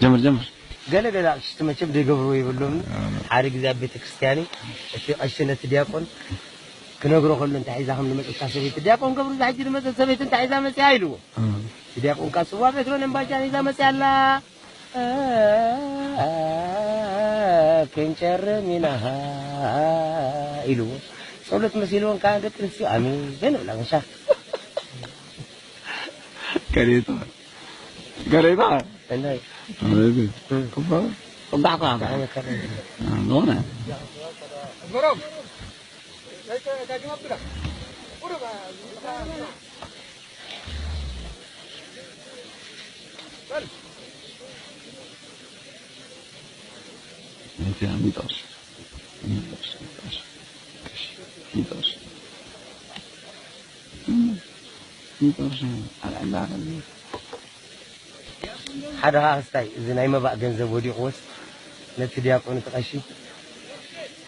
ጀምር ጀምር። ገለ ገለ ኣቕሽቲ መቸም ዘይገብርዎ የብሎምን። ሓደ ግዜ ኣብ ቤተ ክርስቲያን እቲ ቀሺ ነቲ ዲያቆን ክነግሮ ከሎ እንታይ ሒዛ ከም ዝመፀት እታ ሰበይቲ፣ ዲያቆን ገብሩ እዛ ሕጂ ዝመፀት ሰበይቲ እንታይ ሒዛ መፅያ ኢልዎ። እቲ ዲያቆን ከዓ ስዋ ቤትሮን እምባሻን ሒዛ መፅያ ኣላ። ክንጨርም ኢና ኢልዎ። ጸሎት መሲልዎን ከዓ ደቂ ኣንስትዮ ኣሜን ይብላ። መሻ ከሬታ ከሬታ እንታይ አቤት እባ ጽባሕ ኳ ኣነ ከሬታ ሆነ ሚጦስ ሚጦስ ሚጦስ ሚጦስ ሓደ ከዓ ክስታይ እዚ ናይ መባእ ገንዘብ ወዲቕዎስ ነቲ ዲያቆን እቲ ቀሺ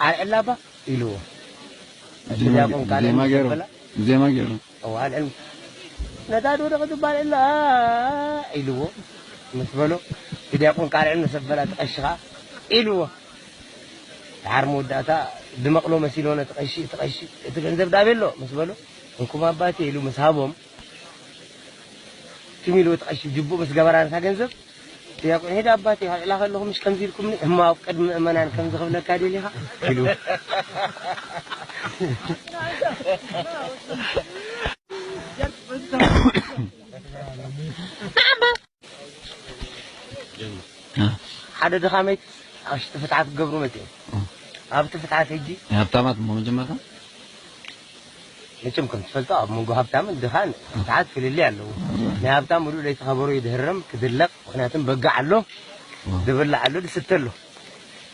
ኣልዕላባ ኢልዎ። እቲ ዲያቆን ካልእ ዜማ ገይሩ ዘበላ ዜማ ገይሩ እዋ ኣልዕል ነታ ዶ ደቂ ትባል ኣላ ኢልዎ ምስ በሎ እቲ ዲያቆን ካልዕ ምስ ኣበላ እቲ ቀሺ ከዓ ኢልዎ። ድሓር መወዳእታ ድመቕሎ መሲልዎ ነቲ ቀሺ እቲ ቀሺ እቲ ገንዘብ ዳቤሎ ምስ በሎ እንኩም ኣባቴ ኢሉ ምስ ሃቦም ትም ኢሉ እቲ ቀሺ ጅቡእ ምስ ገበራ ነታ ገንዘብ ዲያቆን ሄደ ኣባቴ ካብ ዕላ ከለኹ ምሽ ከምዚ ኢልኩምኒ እሞ ኣብ ቅድሚ ምእመናን ከምዚ ክብለካ ደሊኻ ኢሉ ሓደ ድኻመይት ኣሽቲ ፍትሓት ክገብሩ መፅኦም ኣብቲ ፍትሓት ሕጂ ሃብታማት እሞ መጀመርታ መቸም ከም ትፈልጦ ኣብ መንጎ ሃብታምን ድኻን ብዙሓት ፍልልይ ኣለዉ። ናይ ሃብታም ሙሉእ ለይቲ ከበሮ ይድህረም ክድለቕ ምኽንያቱም በጋዕ ኣሎ ዝብላዕ ኣሎ ዝስተ ኣሎ።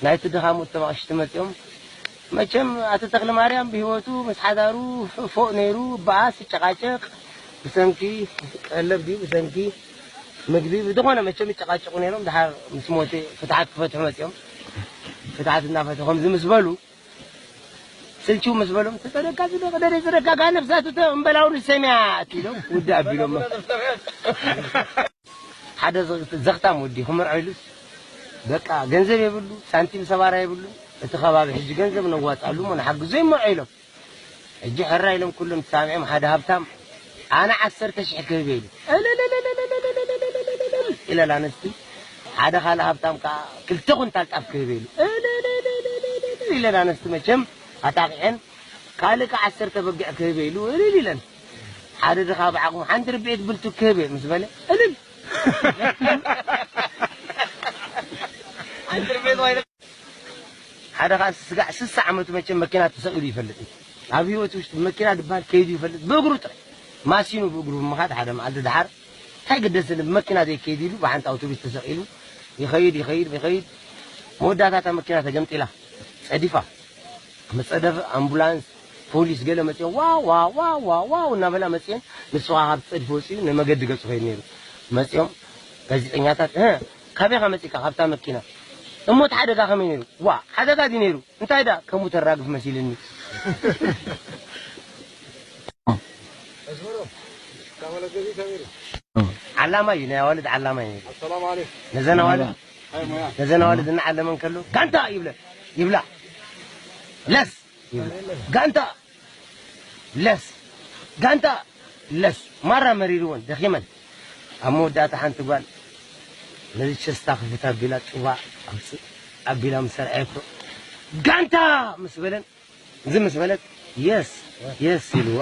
ናይቲ ድኻ ሙእተማቕሽቲ መፂኦም መቸም ኣቶ ተክለ ማርያም ብህይወቱ ምስ ሓዳሩ ፎእ ነይሩ በኣስ ይጨቃጨቅ ብሰንኪ ቀለብ ድዩ ብሰንኪ ምግቢ ብዝኾነ መቸም ይጨቃጨቁ ነይሮም። ድሓር ምስ ሞተ ፍትሓት ክፈትሑ መፂኦም ፍትሓት እናፈትሑ ከምዚ ምስ በሉ ስልችው ምስ በሎም ተጸደካ ዝደቀደደ ዝረጋጋ ነፍሳት እተ እምበላውሪ ሰሚያት ኢሎም ውዲ ኣቢሎም ሓደ ዘኽታም ወዲ ክምርዖ ኢሉስ በቃ ገንዘብ የብሉ ሳንቲም ሰባራ የብሉ እቲ ከባቢ ሕጂ ገንዘብ ነዋጣሉ ሞ ንሓግዞ ይምርዖ ኢሎም ሕጂ ሕራ ኢሎም ኩሎም ተሳሚዖም ሓደ ሃብታም ኣነ ዓሰርተ ሽሕ ክህብ ኢሉ ኢለን ኣነስቲ ሓደ ካልእ ሃብታም ከዓ ክልተ ኩንታል ጣፍ ክህብ ኢሉ ኢለን ኣነስቲ መቸም ኣጣቂዐን ካልእ ከዓ ዓሰርተ በጊዕ ክህብ ኢሉ እልል ኢለን ሓደ ድኻ ብዓቕሙ ሓንቲ ርብዒት ብልቱ ክህብ ምስ በለ እልል ሓደ ከዓ ስጋዕ ስሳ ዓመቱ መቸም መኪና ተሰቂሉ ይፈልጥ እዩ። ኣብ ህይወቱ ውሽጢ መኪና ዝበሃል ከይዱ ይፈልጥ ብእግሩ ጥራይ ማሲኑ ብእግሩ ብምኻድ ሓደ መዓልቲ ድሓር እንታይ ግደሰኒ ብመኪና ዘይከይድ ኢሉ ብሓንቲ ኣውቶቡስ ተሰቂሉ ይኸይድ ይኸይድ ይኸይድ መወዳእታ እታ መኪና ተገምጢላ ጸዲፋ መጸደፍ ኣምቡላንስ ፖሊስ ገለ መጽኦም ዋው ዋው ዋው ዋው ዋው እናበላ መጽኦን ንሱ ከዓ ካብ ጸድፊ ወጺኡ ንመገዲ ገጹ ከይድ ነይሩ መጽኦም ጋዜጠኛታት እ ካበይ ኢኻ መጺእካ ካብታ መኪና እሞ እቲ ሓደጋ ከመይ ነይሩ ዋ ሓደጋ ድዩ ነይሩ እንታይ ዳ ከምኡ ተራግፍ መሲልኒ ዓላማ እዩ ናይ ኣዋልድ ዓላማ እዩ ነዘን ኣዋልድ ነዘን ኣዋልድ እናዓለመን ከሎ ጋንታ ይብለ ይብላ ለስ ይብላ ጋንታ ለስ ጋንታ ለስ ማራ መሪርወን ደኺመን ኣብ መወዳእታ ሓንቲ ጓል ነዚ ቸስታ ክፍት ኣቢላ ጡባ ኣቢላ ምስ ኣርኣየቶ ጋንታ ምስ በለን እዚ ምስ በለት የስ የስ ኢልዋ